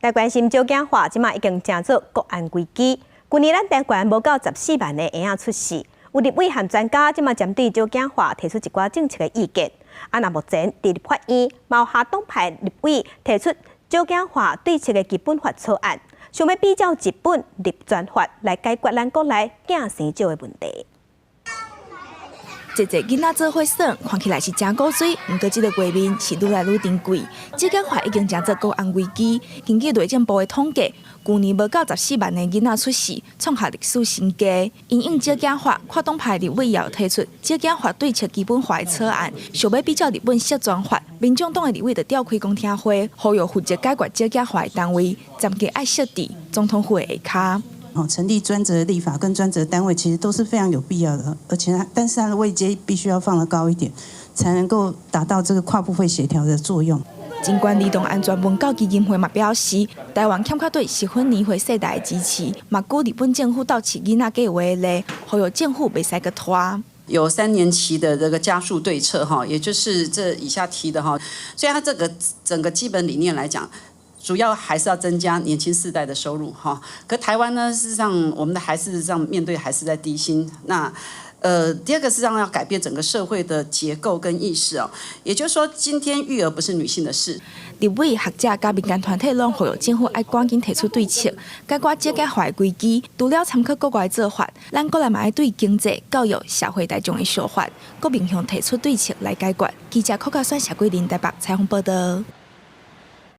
來關心少子化，這馬已經成做國安危機。舊年咱台灣無夠14萬個嬰仔出世，有立委和專家這馬針對少子化提出一寡政策的意見。啊，那目前佇立法院，嘛有跨黨派立委提出少子化對策的基本法草案，想欲比照日本立專法來解決咱國內囝生少的問題。濟濟囡仔做伙耍，看起來是誠古錐，毋過這个畫面是愈來愈珍貴。少子化已經成做國安危機。根據內政部的統計，舊年無夠14萬个囡仔出世，創下歷史新低。因應少子化，跨黨派立委也有提出少子化對策基本法的草案，想欲比照日本設專法。民眾黨的立委就召開公聽會，呼籲負責解決少子化的單位，暫時愛設佇總統府的下跤。哦，成立專責立法跟專責單位，其實都是非常有必要的，而且它，但是它的位階必須要放得高一點，才能夠達到這個跨部會協調的作用。盡管兒童安全文教基金會嘛表示，台灣欠缺對適婚年歲世代的支持，嘛舉日本政府鬥飼囡仔計畫的例，呼籲政府袂使閣拖。有3年期的這個加速對策，哈，也就是這以下提的哈，所以它這個整個基本理念來講，主要還是要增加年輕世代的收入哈。可台灣呢，事實上我們的還是上面對還是在低薪。那第二個事實上要改變整個社會的結構跟意識哦。也就是說，今天育兒不是女性的事。立委、學者佮民間團體攏呼籲政府愛趕緊提出對策，解決少子化的危機。除了參考國外做法，咱國內嘛愛對經濟、教育、社會大眾的想法，閣面向提出對策來解決。記者柯家選、謝桂林台北採訪報道。